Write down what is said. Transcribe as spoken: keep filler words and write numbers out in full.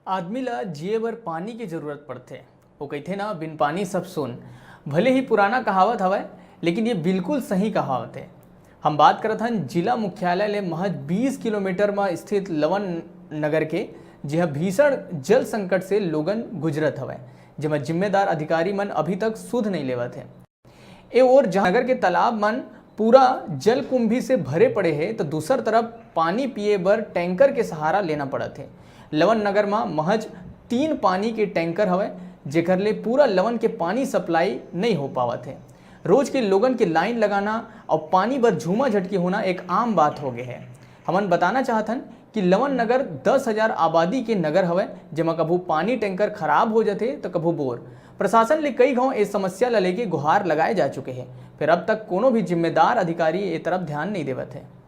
आदमी ल जिए बर पानी के जरूरत पड़थे। वो कहिथे ना, "बिन पानी सब सुन।" भले ही पुराना कहावत हवय, लेकिन ये बिल्कुल सही कहावत है। हम बात करत हन जिला मुख्यालय ले महज बीस किलोमीटर म स्थित लवन नगर के, जिहां भीषण जल संकट से लोगन गुजरत हवय, जेमा जिम्मेदार अधिकारी मन अभी तक सुध नहीं लेवत हे। ए ओर जहां नगर के तालाब मन पूरा जलकुंभी से भरे पड़े हे, तो दूसर तरफ पानी पिए बर टैंकर के सहारा लेना पड़त हे। लवन नगर म महज तीन पानी के टैंकर हवय, जेकर ले पूरा लवन के पानी सप्लाई नइ हो पावत हे। रोज के लोगन के लाइन लगाना अउ पानी बर झूमा झटकी होना एक आम बात हो गे हे। हमन बताना चाहत हन कि लवन नगर दस हजार आबादी के नगर हवय, जेमा कभू पानी टैंकर खराब हो जथे, तो कभू बोर। प्रशासन ले कई घांव ए समस्या ल लेके गुहार लगाए जा चुके हे, फिर अब तक कोनो भी जिम्मेदार अधिकारी ए तरफ ध्यान नहीं देवत हे।